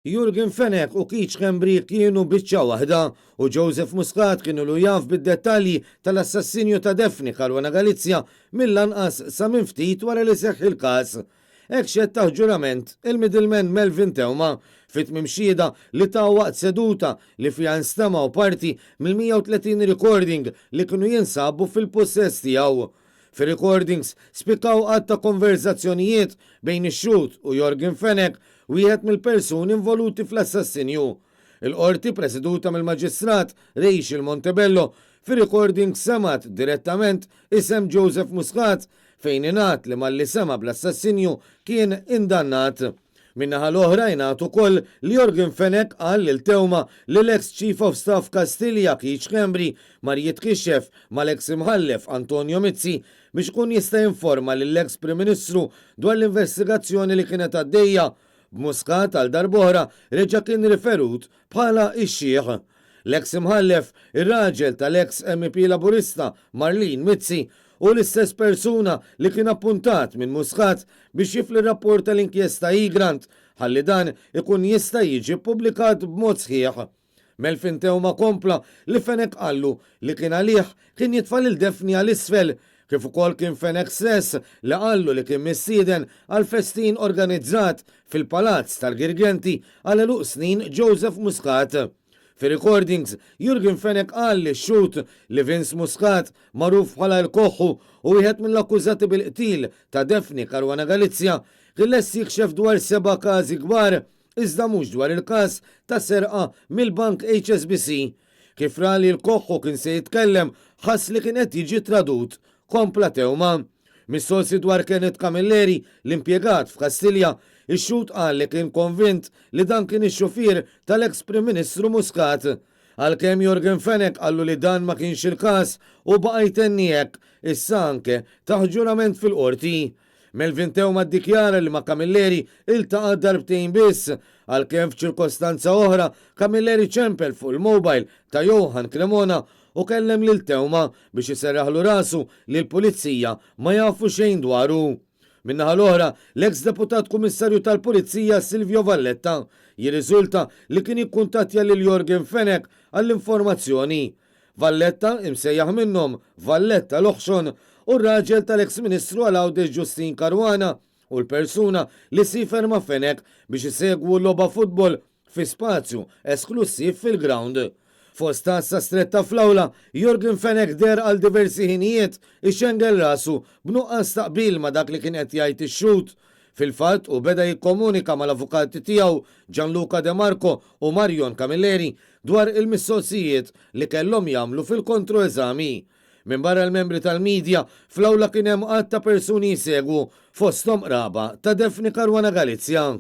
Yorgen Fenech u Keith Schembri kienu biċċa waħda u Joseph Muscat kien ilu jaf bid-dettalji tal-assassinju ta' Daphne Caruana Galizia mill-anqas sa minn ftit wara li seħħ il-każ. Hekk xehed taħt ġurament il-middleman Melvin Theuma fi tmiem xhieda li ta waqt seduta li fiha nstemgħu parti mill-130 recording li kienu jinsabu fil-pussess tiegħu. Fir-recordings spikkaw għadd ta' konverżazzjonijiet bejn ix-xhud u Yorgen Fenech, wieħed mill-persuni involuti fl-assassinju. Il-Qorti, preseduta mill-Maġistrat Rachel Montebello, fir-recordings semgħet direttament isem Joseph Muscat fejn ingħad li malli sema' bl-assassinju kien indannat. Min-naħa l-oħra ingħad ukoll li Yorgen Fenech qal lil Theuma li l-eks Chief of Staff Kastilja Keith Schembri mar jitkixxef mal-eks Imħallef Antonio Mizzi biex ikun jista' jinforma lill-eks Prim Ministru dwar l-investigazzjoni li kienet għaddejja, b'Muscat għal darb'oħra reġa' kien riferut bħala x-xiħ. L-eks Imħallef, ir-raġel tal-eks MEP Laburista Marlene Mizzi, Hu l-istess persuna li kien appuntat minn Muscat biex jifli r-rapport tal-inkjesta Egrant ħalli dan ikun jista' jiġi ppubblikat b'mod sħiħ. Melvin Theuma kompla li Fenech qallu li kien għalih kien jitfa' lil Daphne għal isfel, kif ukoll kien Fenech stess li qallu li kien mistieden għal festin organizzat fil-Palazz tal-Girgenti għal għeluq snin Joseph Muscat. Fir-recordings, Yorgen Fenech qal lix-xhud li Vince Muscat, magħruf bħala El Koħħu u wieħed mill-akkużati bil-qtil ta' Daphne Caruana Galizia, kien lest jikxef dwar seba' każi kbar, iżda mhux dwar il-każ ta' serqa mill-bank HSBC. Kif ra li l-Koħħu kien se jitkellem, ħass li kien qed jiġi tradut, kompla Theuma. Mistoqsi dwar Kenneth Camilleri, l-impjegat f'Kastilja, ix-xhud qal li kien konvint li dan kien ix-xufier tal-eks Prim Ministru Muscat. Għalkemm Yorgen Fenech qallu li dan ma kienx il-każ, hu baqa' jtenni hekk, issa anke taħt ġurament fil-Qorti. Melvin Theuma ddikjara li ma' Camilleri iltaqa' darbtejn biss, għalkemm f'ċirkostanza oħra Camilleri ċempel fuq il-mobile ta' Johann Cremona u kellem lil Theuma biex iserraħlu rasu li l-Pulizija ma jafu xejn dwaru. Min-naħa l-oħra, l-eks Deputat Kummissarju tal-Pulizija Silvio Valletta jirriżulta li kien jikkuntattja lil Yorgen Fenech għall-informazzjoni. Valletta, imsejjaħ minnhom Valletta l-Oħxon, hu r-raġel tal-eks Ministru għal Għawdex Justyne Caruana u l-persuna li siefer ma' Fenech biex isegwu logħba futbol fi spazju esklussiv fil-grawnd. Fost għassa stretta fl-awla, Yorgen Fenech deher għal diversi ħinijiet ixengel rasu b'nuqqas ta' qbil ma' dak li kien qed jgħid ix-xhud. Fil-fatt, hu beda jikkomunika mal-avukati tiegħu Gianluca De Marco u Marion Camilleri dwar il-mistoqsijiet li kellhom jagħmlu fil-kontroeżami. Minbarra l-membri tal-media, fl-awla kien hemm għadd ta' persuni jsegwu, fosthom qraba ta' Daphne Caruana Galizia.